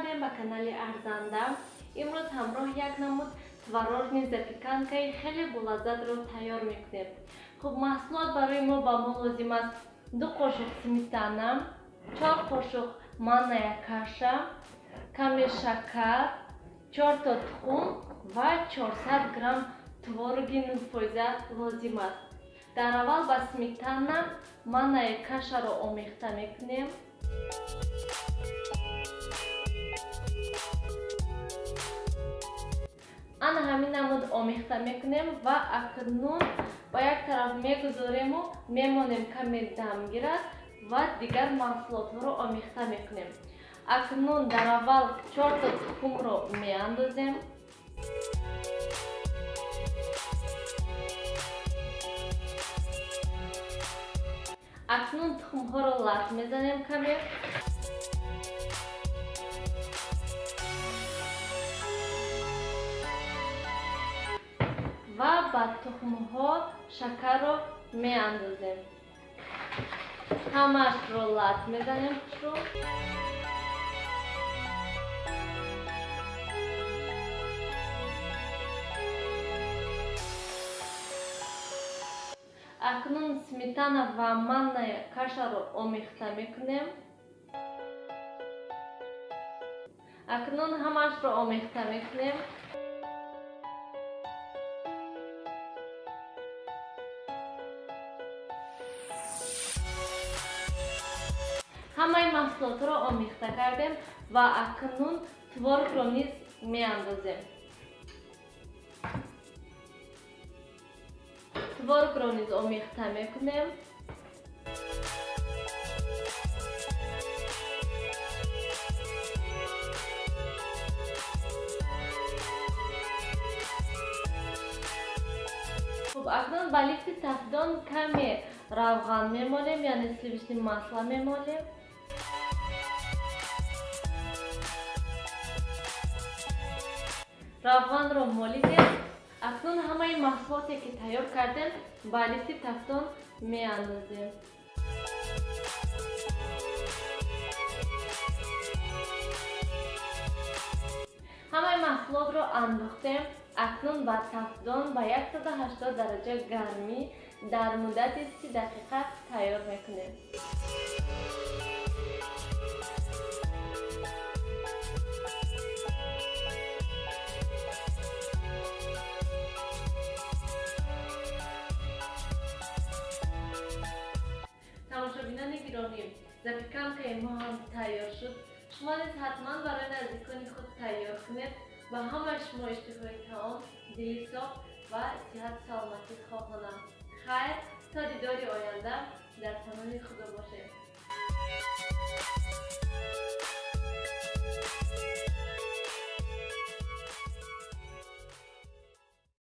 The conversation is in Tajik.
Омадем ба канали Арзанда. Имрӯз ҳамроҳ як намуд творожный запеканкаи хеле болаззатро тайёр мекунем. Хуб, маҳсулот барои мо ба мо лозим аст: 2 қошуқ сметана, 4 қошуқ манная каша, каме шакар, 4 то тухм ва 400 грамм твороги 9% лозим аст. Дар аввал ба сметана манная кашаро омехта мекунем. Ана ҳамин намуд омехта мекунем ва акнун ба як тараф мегузорему мемонем каме дам гирад ва дигар маҳсулотҳоро омехта мекунем. Акнун дар аввал 4 то тухмро меандозем. Акнун тухмҳоро лат мезанем каме. Ва ба тухмҳо шакарро меандозем. Ҳамаашро лат мезанем хушрӯ. Акнун сметана ва манная кашаро омехта мекунем. Акнун ҳамаашро омехта мекунем. Ҳамаи маҳсулотро омехта кардем ва акнун творогро низ меандозем. Творогро низ омехта мекунем. Хуб, акнун ба лифти тафдон каме равған мемолем, яъне сливочный масло мемолем. Равғанро молидем. Акнун ҳамаи маҳсулоте ки тайёр кардем ба лифти тафдон меандозем. Ҳамаи маҳсулотро андохтем. Акнун ба тафдон ба 180 дараҷа гармӣ дар муддати 30 дақиқа тайёр мекунем. Тамошобинони гиромӣ, запеканкаи мо ҳам тайёр шуд. Шумо низ ҳатман барои наздикони худ тайёр кунед. Ба ҳамаи шумо иштиҳои таом, дили соф ва сиҳату саломатӣ хоҳонам. Хайр, то дидори оянда дар паноҳи Худо бошед.